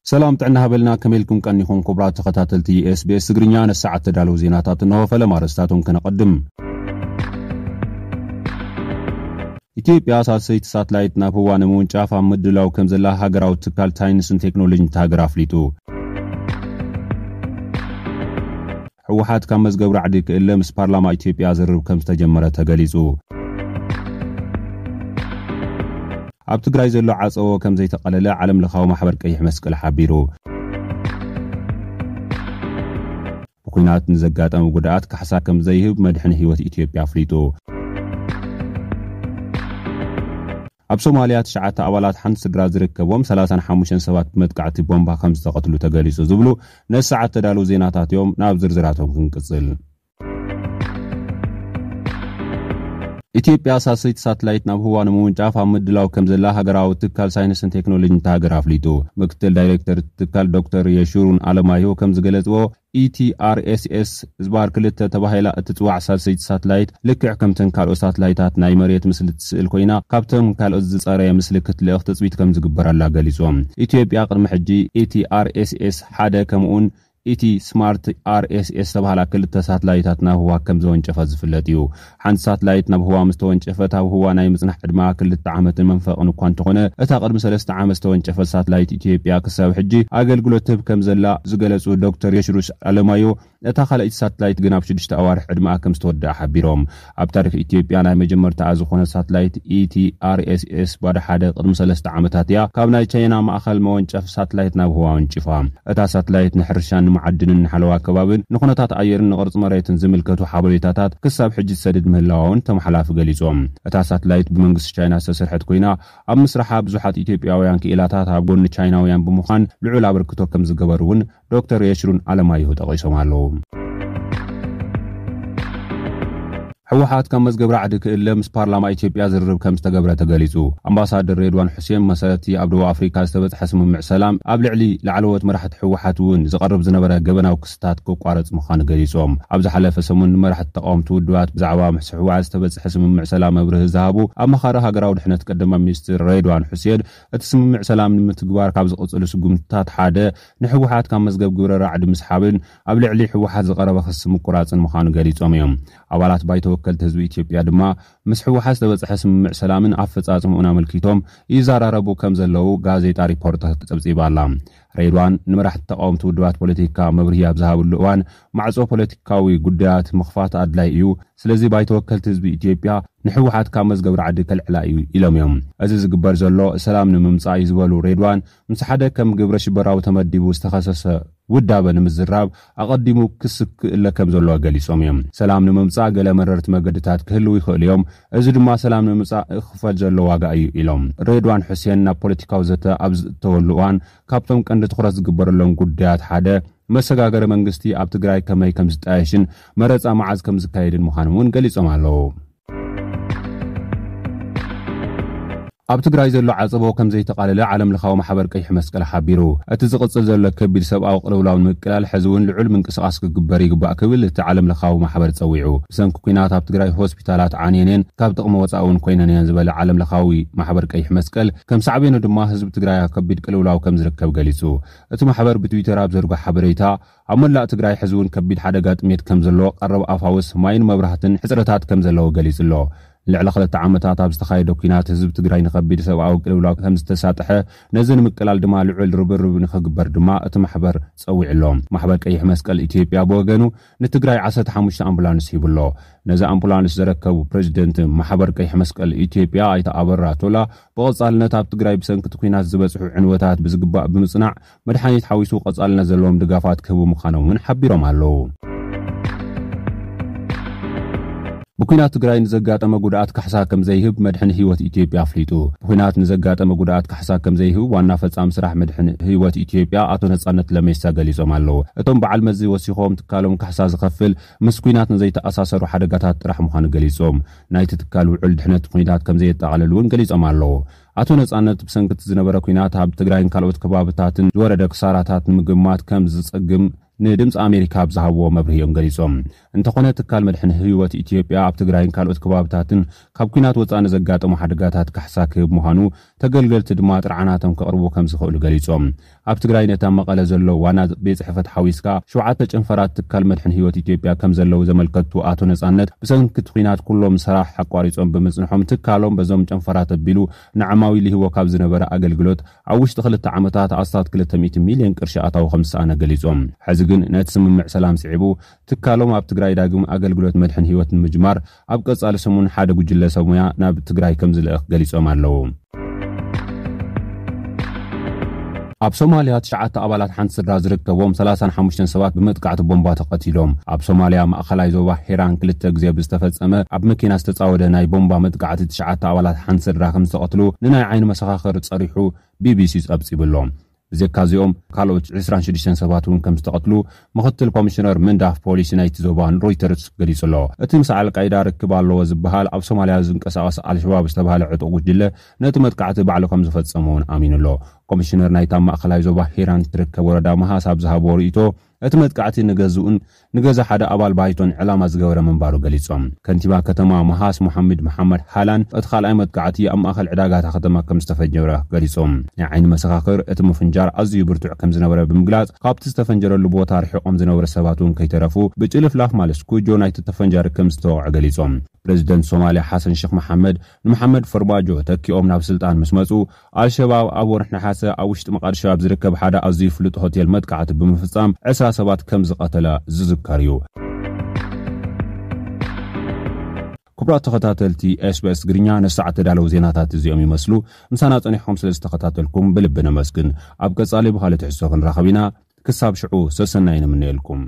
ሰላም ጥዕና ሃበልና፣ ከመይ ኢልኩም ቀኒኹም ክቡራት ተኸታተልቲ ኤስቢኤስ ትግርኛ? ነሰዓት ተዳለዉ ዜናታት እንሆ፣ ፈለማ ኣርእስታቶም ከነቐድም። ኢትዮጵያ ሳልሰይቲ ሳትላይት ናብ ህዋ ንምውንጫፍ ኣብ ምድላው ከም ዘላ ሃገራዊ ትካል ሳይንስን ቴክኖሎጂን እታ ሃገር ኣፍሊጡ። ህወሓት ካብ መዝገብ ራዕዲ ክእለ ምስ ፓርላማ ኢትዮጵያ ዝርርብ ከም ዝተጀመረ ተገሊጹ። ኣብ ትግራይ ዘሎ ዓጸቦ ከም ዘይተቐለለ ዓለም ለኻዊ ማሕበር ቀይሕ መስቀል ሓቢሩ። ብኲናት ንዘጋጠመ ጉድኣት ካሕሳ ከም ዘይህብ መድሕን ህይወት ኢትዮጵያ ኣፍሊጡ። ኣብ ሶማልያ ትሽዓተ ኣባላት ሓንቲ ስድራ ዝርከቦም ሰላሳን ሓሙሽተን ሰባት ብመጥቃዕቲ ቦምባ ከም ዝተቐትሉ ተገሊጹ ዝብሉ ነሰዓት ተዳለዉ ዜናታት እዮም። ናብ ዝርዝራቶም ክንቅጽል። ኢትዮጵያ ሳልሰይቲ ሳትላይት ናብ ህዋ ንምውንጫፍ ኣብ ምድላው ከም ዘላ ሃገራዊ ትካል ሳይንስን ቴክኖሎጂን እታ ሃገር ኣፍሊጡ። ምክትል ዳይሬክተር እቲ ትካል ዶክተር የሹሩን ኣለማዮ ከም ዝገለጽዎ፣ ኢቲአርኤስኤስ ዝባር ክልተ ተባሂላ እትጽዋዕ ሳልሰይቲ ሳትላይት ልክዕ ከምተን ካልኦት ሳትላይታት ናይ መሬት ምስሊ ትስእል ኮይና፣ ካብተን ካልኦት ዝጸረየ ምስሊ ክትልእኽ ትጽቢት ከም ዝግበረላ ገሊጾም። ኢትዮጵያ ቅድሚ ሕጂ ኢቲአርኤስኤስ ሓደ ከምኡውን ኢቲ ስማርት ኣርኤስኤስ ዝተባህላ ክልተ ሳትላይታት ናብ ህዋ ከም ዘወንጨፈት ዝፍለጥ እዩ። ሓንቲ ሳትላይት ናብ ህዋ ምስ ተወንጨፈት ኣብ ህዋ ናይ ምጽናሕ ዕድማ ክልተ ዓመትን መንፈቕን እኳ እንተኾነ፣ እታ ቅድሚ ሰለስተ ዓመት ዝተወንጨፈት ሳትላይት ኢትዮጵያ ክሳብ ሕጂ ኣገልግሎት ትህብ ከም ዘላ ዝገለጹ ዶክተር የሽሩስ ኣለማዮ፣ እታ ካልኣይቲ ሳትላይት ግን ኣብ ሽዱሽተ ኣዋርሕ ዕድመኣ ከም ዝተወደኣ ሓቢሮም። ኣብ ታሪኽ ኢትዮጵያ ናይ መጀመርታኣ ዝኾነ ሳትላይት ኢቲአርኤስኤስ ባዶ ሓደ ቅድሚ ሰለስተ ዓመታት እያ ካብ ናይ ቻይና ማእኸል መወንጨፍ ሳትላይት ናብ ህዋ ወንጭፋ። እታ ሳትላይት ንሕርሻን ንመዓድንን ንሓለዋ ከባብን ንኹነታት ኣየርን ንቕርጺ መሬትን ዝምልከቱ ሓበሬታታት ክሳብ ሕጂ ትሰድድ ምህላዋ እውን ተመሓላፊ ገሊጾም። እታ ሳትላይት ብመንግስቲ ቻይና ዝተሰርሐት ኮይና፣ ኣብ ምስራሓ ብዙሓት ኢትዮጵያውያን ክኢላታት ኣብ ጎኒ ቻይናውያን ብምዃን ልዑል ኣበርክቶ ከም ዝገበሩ እውን ዶክተር የሽሩን ኣለማየሁ ጠቒሶም ኣለዉ። ህወሓት ካብ መዝገብ ራዕዲ ክእለ ምስ ፓርላማ ኢትዮጵያ ዝርርብ ከም ዝተገብረ ተገሊጹ። ኣምባሳደር ሬድዋን ሑሴን መሰረቲ ኣብ ደቡብ ኣፍሪካ ዝተበጽሐ ስምምዕ ሰላም ኣብ ልዕሊ ላዕለዎት መራሕቲ ህወሓት እውን ዝቐርብ ዝነበረ ገበናዊ ክስታት ክቋረጽ ምዃኑ ገሊጾም። ኣብ ዝሓለፈ ሰሙን ንመራሕቲ ተቃወምቲ ውድባት ብዛዕባ ምስ ህወሓት ዝተበጽሐ ስምምዕ ሰላም መብርሂ ዝሃቡ ኣማኻሪ ሃገራዊ ድሕነት ቀዳማይ ሚኒስትር ሬድዋን ሑሴን፣ እቲ ስምምዕ ሰላም ንምትግባር ካብ ዝቕጽሉ ስጉምትታት ሓደ ንህወሓት ካብ መዝገብ ግብረ ራዕዲ ምስሓብን ኣብ ልዕሊ ህወሓት ዝቐረበ ክሲ ምቁራጽን ምዃኑ ገሊጾም እዮም። ኣባላት ባይቶ ወከልቲ ህዝቢ ኢትዮጵያ ድማ ምስ ህወሓት ዝተበጽሐ ስምምዕ ሰላምን ኣፈጻጽምኡን ኣመልኪቶም ይዘራረቡ ከም ዘለዉ ጋዜጣ ሪፖርተር ጸብጺባ ኣላ። ሬድዋን ንመራሕቲ ተቃወምቲ ውድባት ፖለቲካ መብርሂ ኣብ ዝሃብሉ እዋን፣ ማዕጾ ፖለቲካዊ ጉዳያት ምኽፋት ኣድላይ እዩ፣ ስለዚ ባይቶ ወከልቲ ህዝቢ ኢትዮጵያ ንህወሓት ካብ መዝገብ ራዕዲ ከልዕላ እዩ ኢሎም እዮም። እዚ ዝግበር ዘሎ ሰላም ንምምጻእ እዩ ዝበሉ ሬድዋን፣ ምስ ሓደ ከም ግብረ ሽበራዊ ተመዲቡ ዝተኸሰሰ ውዳበ ንምዝራብ ኣቐዲሙ ክሲ ክእለ ከም ዘለዎ ገሊጾም እዮም። ሰላም ንምምጻእ ገለ መረርቲ መገድታት ክህልዉ ይኽእሉ እዮም፣ እዚ ድማ ሰላም ንምምጻእ ክኽፈል ዘሎ ዋጋ እዩ ኢሎም። ሬድዋን ሑሴን ናብ ፖለቲካዊ ዘተ ኣብ ዝእተወሉ እዋን ካብቶም ቀንዲ ትኹረት ዝግበረሎም ጉዳያት ሓደ መሰጋገሪ መንግስቲ ኣብ ትግራይ ከመይ ከም ዝጣየሽን መረጻ መዓዝ ከም ዝካየድን ምዃኑ እውን ገሊጾም ኣለዉ። ኣብ ትግራይ ዘሎ ዓጸቦ ከም ዘይተቓለለ ዓለም ለኻዊ ማሕበር ቀይሕ መስቀል ሓቢሩ። እቲ ዝቕጽል ዘሎ ከቢድ ሰብኣዊ ቅልውላው ንምቅላል ሕዚ እውን ልዑል ምንቅስቓስ ክግበር ይግባእ ክብል እቲ ዓለም ለኻዊ ማሕበር ጸዊዑ። ብሰንኪ ኲናት ኣብ ትግራይ ሆስፒታላት ዓንየን እየን፣ ካብ ጥቕሚ ወጻኢ እውን ኮይነን እየን ዝበለ ዓለም ለኻዊ ማሕበር ቀይሕ መስቀል፣ ከም ሳዕቤኑ ድማ ህዝቢ ትግራይ ኣብ ከቢድ ቅልውላው ከም ዝርከብ ገሊጹ። እቲ ማሕበር ብትዊተር ኣብ ዘርግሖ ሓበሬታ፣ ኣብ መላእ ትግራይ ሕዚ እውን ከቢድ ሓደጋ ጥሜት ከም ዘሎ፣ ቀረብ ኣፋውስ ማይን መብራህትን ሕጽረታት ከም ዘለዎ ገሊጹ ኣሎ። ልዕሊ ክልተ ዓመታት ኣብ ዝተኻየደ ኲናት ህዝቢ ትግራይ ንኸቢድ ሰብኣዊ ቅልውላው ከም ዝተሳጥሐ፣ ነዚ ንምቅላል ድማ ልዑል ርብርብ ንኽግበር ድማ እቲ ማሕበር ጸዊዑ ኣሎ። ማሕበር ቀይሕ መስቀል ኢትዮጵያ ብወገኑ ንትግራይ ዓሰርተ ሓሙሽተ ኣምቡላንስ ሂቡ ኣሎ። ነዚ ኣምቡላንስ ዘረከቡ ፕሬዚደንት ማሕበር ቀይሕ መስቀል ኢትዮጵያ ኣይተ ኣበራ ቶላ፣ ብቐጻልነት ኣብ ትግራይ ብሰንኪ እቲ ኲናት ዝበጽሑ ዕንወታት ብዝግባእ ብምጽናዕ፣ መድሓኒት ሓዊሱ ቀጻልነት ዘለዎም ድጋፋት ክህቡ ምዃኖም እውን ሓቢሮም ኣለዉ። ብኲናት ትግራይ ንዘጋጠመ ጉድኣት ካሕሳ ከም ዘይህብ መድሕን ህይወት ኢትዮጵያ ኣፍሊጡ። ብኲናት ንዘጋጠመ ጉድኣት ካሕሳ ከም ዘይህብ ዋና ፈጻሚ ስራሕ መድሕን ህይወት ኢትዮጵያ ኣቶ ነጻነት ለሜሳ ገሊጾም ኣለዉ። እቶም በዓል መዚ ወሲኾም፣ ትካሎም ካሕሳ ዝኸፍል ምስ ኲናት ንዘይተኣሳሰሩ ሓደጋታት ጥራሕ ምዃኑ ገሊጾም፣ ናይቲ ትካል ውዕል ድሕነት ኲናት ከም ዘየጠቓልል እውን ገሊጾም ኣለዉ። ኣቶ ነጻነት ብሰንኪ እቲ ዝነበረ ኲናት ኣብ ትግራይን ካልኦት ከባብታትን ዝወረደ ክሳራታት ንምግማት ከም ዝጸግም ንድምፂ ኣሜሪካ ኣብ ዝሃብዎ መብርሂ እዮም ገሊጾም። እንተኾነ ትካል መድሕን ህይወት ኢትዮጵያ ኣብ ትግራይን ካልኦት ከባብታትን ካብ ኲናት ወፃኢ ንዘጋጠሙ ሓደጋታት ካሕሳ ክህብ ምዃኑ፣ ተገልገልቲ ድማ ጥርዓናቶም ከቕርቡ ከም ዝኽእሉ ገሊጾም። ኣብ ትግራይ ነታ መቐለ ዘሎ ዋና ቤት ጽሕፈት ሓዊስካ ሸውዓተ ጨንፈራት ትካል መድሕን ህይወት ኢትዮጵያ ከም ዘለዉ ዘመልከቱ ኣቶ ነጻነት፣ ብሰንኪ እቲ ኲናት ኩሎም ስራሕ ኣቋሪጾም ብምጽንሖም ትካሎም በዞም ጨንፈራት ኣቢሉ ንዓማዊል ይህቦ ካብ ዝነበረ ኣገልግሎት ኣብ ውሽጢ ክልተ ዓመታት ኣስታት ክልተ ሚእቲ ሚልዮን ቅርሺ ኣታዊ ከም ዝሰኣነ ገሊጾም። ሕዚ ግን ነቲ ስምምዕ ሰላም ስዒቡ ትካሎም ኣብ ትግራይ ዳግም ኣገልግሎት መድሕን ህይወት ንምጅማር ኣብ ቀጻሊ ሰሙን ሓደ ጉጅለ ሰብ ሞያ ናብ ትግራይ ከም ዝልእኽ ገሊጾም ኣለዉ። ኣብ ሶማልያ ትሽዓተ ኣባላት ሓንቲ ስድራ ዝርከቦም ሰላሳን ሓሙሽተን ሰባት ብመጥቃዕቲ ቦምባ ተቐቲሎም። ኣብ ሶማልያ ማእኸላይ ዞባ ሂራን ክልተ ግዜ ብዝተፈጸመ ኣብ መኪና ዝተጻወደ ናይ ቦምባ መጥቃዕቲ ትሽዓተ ኣባላት ሓንቲ ስድራ ከም ዝተቐትሉ ንናይ ዓይኒ መሰኻኽር ጸሪሑ ቢቢሲ ጸብጺቡ ኣሎ። ብዘካ እዚኦም ካልኦት ዕስራን ሽዱሽተን ሰባት እውን ከም ዝተቐትሉ ምኽትል ኮሚሽነር ምንዳፍ ፖሊሲ ናይቲ ዞባ ንሮይተርስ ገሊጹ ኣሎ። እቲ ምስ ኣልቃይዳ ርክብ ኣለዎ ዝበሃል ኣብ ሶማልያ ዝንቀሳቐስ ኣልሸባብ ዝተባህለ ዕጡቕ ጉጅለ ነቲ መጥቃዕቲ ባዕሉ ከም ዝፈጸሞ እውን ኣሚኑ ኣሎ። ኮሚሽነር ናይታ ማእኸላይ ዞባ ሂራን ትርከብ ወረዳ መሃስ ኣብ ዝሃብዎ ርእይቶ፣ እቲ መጥቃዕቲ ንገዝኡን ንገዛ ሓደ ኣባል ባይቶን ዕላማ ዝገበረ ምንባሩ ገሊጾም። ከንቲባ ከተማ መሃስ መሓመድ መሓመድ ሃላን እቲ ካልኣይ መጥቃዕቲ ኣብ ማእኸል ዕዳጋታ ከተማ ከም ዝተፈጀረ ገሊጾም። ናይ ዓይኒ መሰኻኽር እቲ ምፍንጃር ኣዝዩ ብርቱዕ ከም ዝነበረ ብምግላጽ፣ ካብቲ ዝተፈንጀረሉ ቦታ ርሒቖም ዝነበሩ ሰባት እውን ከይተረፉ ብጭልፍላፍ ማለት ስኩጆ ናይቲ ተፈንጃሪ ከም ዝተወቕዐ ገሊጾም። ፕሬዚደንት ሶማልያ ሓሰን ሼክ መሓመድ ንመሓመድ ፈርማጆ ተኪኦም ናብ ስልጣን ምስ መጹ፣ ኣልሸባብ ኣብ ወርሒ ነሓሰ ኣብ ውሽጢ መቓድሾ ኣብ ዝርከብ ሓደ ኣዝዩ ፍሉጥ ሆቴል መጥቃዕቲ ብምፍጻም ዕስራ ሰባት ከም ዝቐተለ ዝዝከር እዩ። ክቡራት ተኸታተልቲ ኤስቢኤስ ትግርኛ፣ ነሳዕ ተዳለዉ ዜናታት እዚኦም ይመስሉ። ምሳና ጸኒሕኩም ስለ ዝተኸታተልኩም ብልቢ ነመስግን። ኣብ ቀጻሊ ብኻልእ ትሕዝቶ ክንራኸብ ኢና። ክሳብ ሽዑ ሰሰናይ ንምነየልኩም።